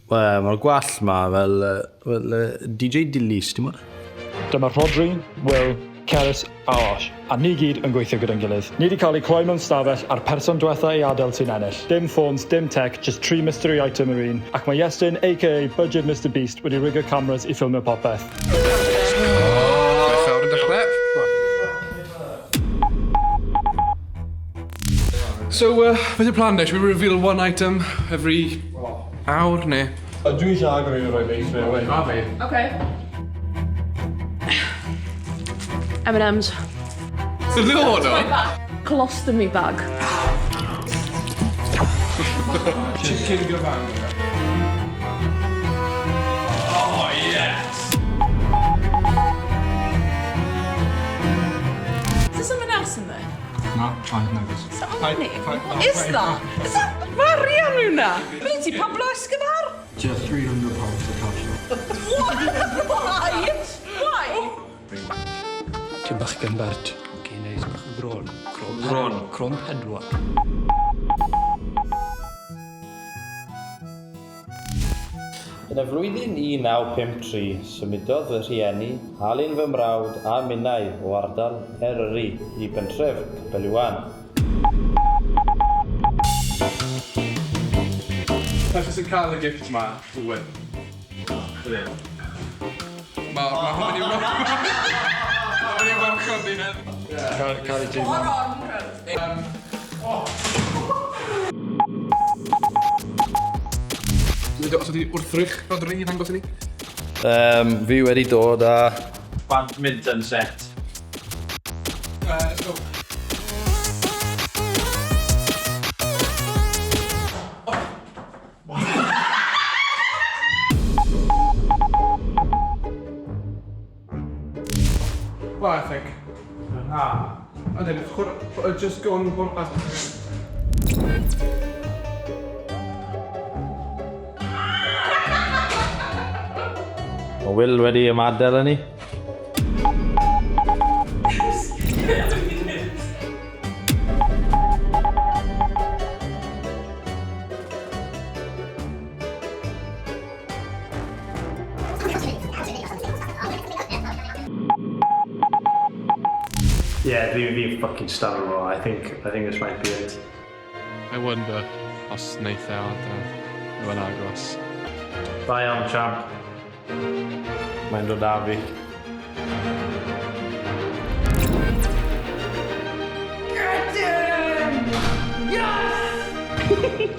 Wel, mae'r gwallt ma fel, fel DJ Dilys, ti'n bod? Dyma Rhodri, Will, Cerys a Osh, a ni gyd yn gweithio gyda'n gilydd. Ni 'di cael eu cloi mewn stafell a'r person dwetha i adael sy'n ennill. Dim ffôns, dim tech, jyst tri mystery item yr un, ac mae Iestyn aka Budget Mister Beast wedi rigio cameras i ffilmio popeth. Chwech awr yn dechrau. So, beth yw'r plan de? Should we reveal one item every awr, neu? Dwi eisiau agor un o'r rhai fi straight away. A fi. Okay. M&M's. Ydyn nhw? Colostomy bag. Chicken gyfan. Oh, yes! Is there someone else in there? Na, I nagos. Is that money? What is that? Is that Marian hwnna? Be ti, Pablo Escobar? Just £300 for cash. What? Why? Why? Ti'n bachgen bert. Oce, neis, bach yn gron. Cron. Gron. Cron pedwar. Yn y flwyddyn 1953, symudodd fy rhieni, Alun fy mrawd a minnau o ardal Eryri i bentref Capel Iwan. Person sy'n cael y gift ma, Owen. Mae ma hwn yn i'w Mae'n i'w warchod ni heddi. Cael ei teimlo. Os ydi wrthrych Rodri i ddangos i ni? Fi wedi dod â badminton set. So. Well, I think. Ah. And then, just go on one last. Mae Will wedi ymadael â ni. Yeah, fi fucking starving fo. I think this might be it. I wonder os wneith e adael. Mae'n agos. Da iawn, champ. Mae'n dod â fi. Get him! Yes!